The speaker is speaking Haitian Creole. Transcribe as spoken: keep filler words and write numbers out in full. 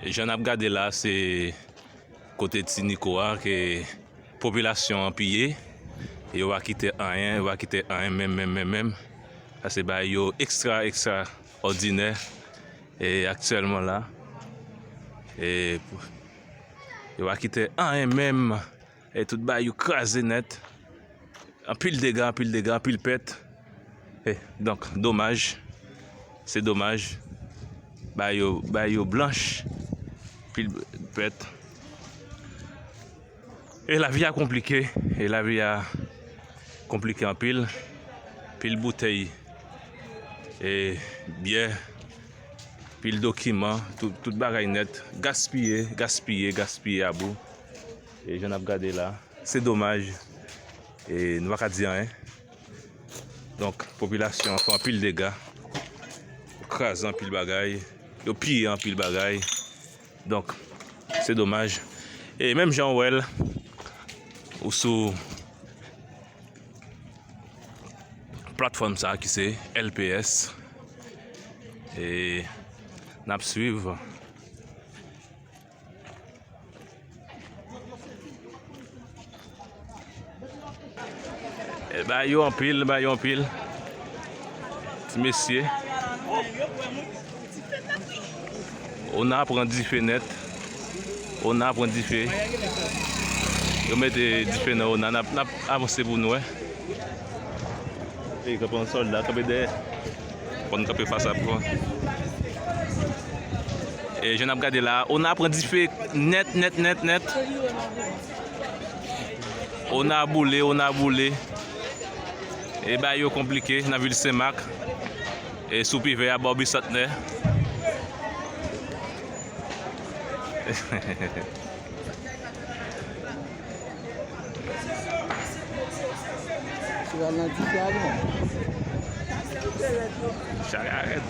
Jan n ap gade la, se kote Ti Niko a ke popilasyon an piye. Yo pa kite anyen, yo pa kite anyen menm, menm, menm, menm. Sa se bagay yo ekstra, ekstra òdinè. E aktyèlman la, e, yo pa kite anyen menm. E tout bagay yo kraze nèt. Anpil dega, anpil dega, anpil pèt. E, donk, domaj. Se domaj. Bagay yo, bagay yo blanch. Anpil pèt. E lavi a konplike. E lavi a konplike anpil. Pil boutèy. E byè. Pil dokiman. Tout, tout bagay nèt. Gaspiye, gaspiye, gaspiye abou. E jan n ap gade la. Se domaj. E nou pa ka di anyen. Donk, popilasyon an fè anpil dega. Yo kraze anpil bagay. Yo piye anpil bagay. Donk, se domaj. E menm jan w wè l, ou sou platfòm sa a ki se L P S. E n ap swiv. E, bagay yo anpil, bagay yo anpil. Ti mesye. Ona pran dife nèt. Ona pran dife. Yo mete dife nan Ona. N ap, n ap avanse pou nou wè. E, kanpe yon sòlda, kanpe dèyè. Konn kanpe fas a pran. E jan n ap gade la, Ona pran dife nèt, nèt, nèt, nèt. Ona boule, Ona boule. E bagay yo konplike nan vil Senmak. E sou Pivè a bò Bisantnè. Cheval nan dife a bon. Chak arèt.